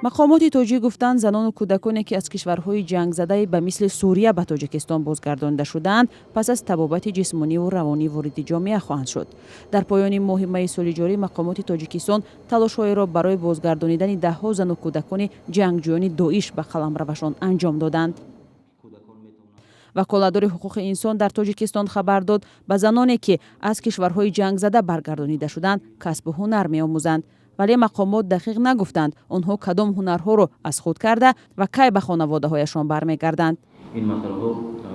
Мақомоти тоҷик гуфтанд, занону кӯдаконе, ки аз кишварҳои ҷангзадаи ба мисли Сурия ба Тоҷикистон бозгардонида шудаанд, пас аз табобати ҷисмониву равонӣ вориди ҷомеа хоҳанд шуд. Дар поёни моҳи майи соли ҷорӣ мақомоти Тоҷикистон талошҳоеро барои бозгардонидани даҳҳо зану кӯдакони ҷангҷӯёни Доиш ба қаламравашон анҷом доданд. Ваколатдори ҳуқуқи инсон дар Тоҷикистон хабар дод, ба заноне, ки аз кишварҳои ҷангзада баргардонида шуданд, касбу ҳунар меомӯзанд, вале мақомот дақиқ нагуфтанд, онҳо кадом ҳунарҳоро аз худ карда ва кай ба хонаводаҳояшон бармегарданд. Ин масъалаҳо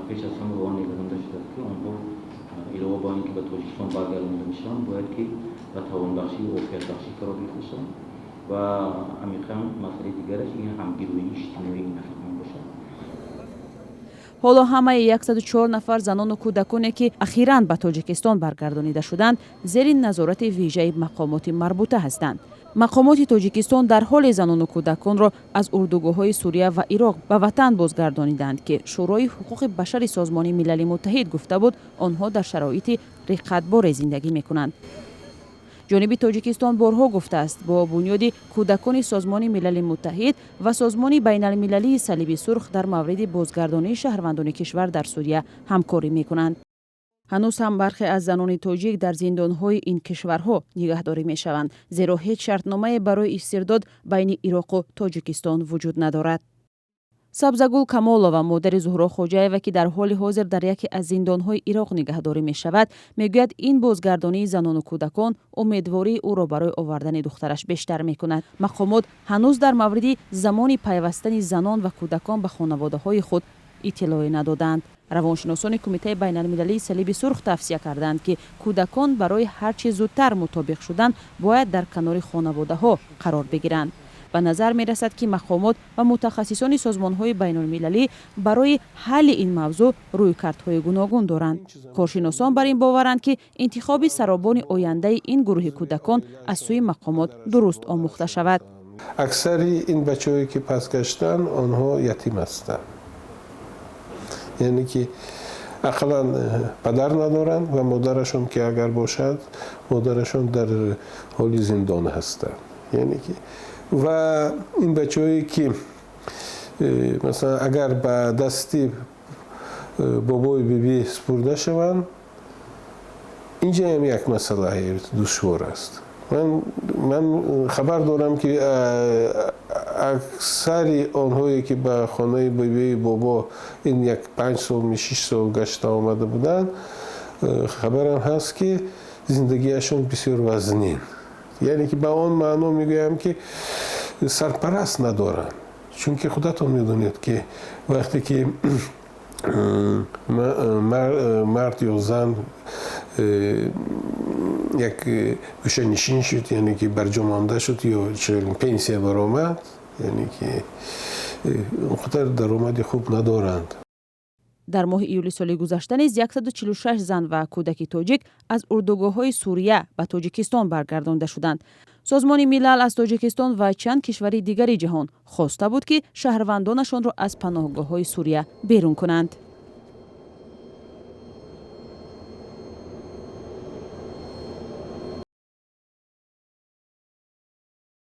пеш аз ҳама ба он нигаронда шудааст, ки онҳо илова ба ин ки ба Тоҷикистон баргардонида мешаванд, бояд ки ба тавонбахшӣ, офиятбахшӣ фаро гирифта шаванд ва амиқан масъалаи дигараш ин ҳамгироии иҷтимоии ин нафарон бошад. Ҳоло ҳамаи 104 нафар занону кӯдаконе, ки ахиран ба Тоҷикистон баргардонида шуданд, зери назорати вижаи мақомоти марбута ҳастанд. Мақомоти Тоҷикистон дар ҳоле занону кӯдаконро аз урдугоҳҳои Сурия ва Ироқ ба ватан бозгардониданд, ки Шӯрои ҳуқуқи башари Созмони Милали Муттаҳид гуфта буд, онҳо дар шароити риққатборе зиндагӣ мекунанд. Ҷониби Тоҷикистон борҳо гуфтааст, бо Бунёди кӯдакони Созмони Милали Муттаҳид ва Созмони Байналмилалии Салиби Сурх дар мавриди бозгардонии шаҳрвандони кишвар дар Сурия ҳамкорӣ мекунанд. Ҳанӯз ҳам бархе аз занони тоҷик дар зиндонҳои ин кишварҳо нигаҳдорӣ мешаванд, зеро ҳеҷ шартномае барои истирдод байни Ироқу Тоҷикистон вуҷуд надорад. Сабзагул Камолова, модари Зуҳро Хоҷаева, ки дар ҳоли ҳозир дар яке аз зиндонҳои Ироқ нигаҳдорӣ мешавад, мегӯяд, ин бозгардонии занону кӯдакон умедвории ӯро барои овардани духтараш бештар мекунад. Мақомот ҳанӯз дар мавриди замони пайвастани занон ва кӯдакон ба хонаводаҳои худ иттилоъе надоданд. Равоншиносони Кумитаи Байналмилалии Салиби Сурх тавсия карданд, ки кӯдакон барои ҳар чӣ зудтар мутобиқ шудан бояд дар канори хонаводаҳо қарор бигиранд. Ба назар мерасад, ки мақомот ва мутахассисони созмонҳои байналмилалӣ барои ҳалли ин мавзӯъ рӯйкардҳои гуногун доранд. Коршиносон бар ин боваранд, ки интихоби саробони ояндаи ин гурӯҳи кӯдакон аз сӯи мақомот дуруст омӯхта шавад. Аксари ин бачаҳое, ки пас гаштанд, онҳо ятим ҳастанд, яъне ки ақаллан падар надоранд ва модарашон ки агар бошад, модарашон дар ҳоли зиндон ҳастанд. Яъне ки ва ин бачаҳое, ки масалан, агар ба дасти бобою бибӣ супурда шаванд, инҷаам як масъалаи душвор аст. Ман хабар дорам, ки аксари онҳое, ки ба хонаи бибию бобо ин як 5 сол, 6 сол гашта омада буданд, хабарам ҳаст, ки зиндагиашон бисёр вазнин, яъне ки ба он маъно мегӯям, ки сарпараст надоранд, чунки худатон медонед, ки вақте ки мард ё зан як гӯшанишин шуд, яъне ки барҷо шуд ё пенсия баромад, яъне ки он қадар даромади хуб надоранд. Дар моҳи июли соли гузашта низ 146 зан ва кӯдаки тоҷик аз урдугоҳҳои Сурия ба Тоҷикистон баргардонда шуданд. Созмони Милал аз Тоҷикистон ва чанд кишвари дигари ҷаҳон хоста буд, ки шаҳрвандонашонро аз паноҳгоҳҳои Сурия берун кунанд.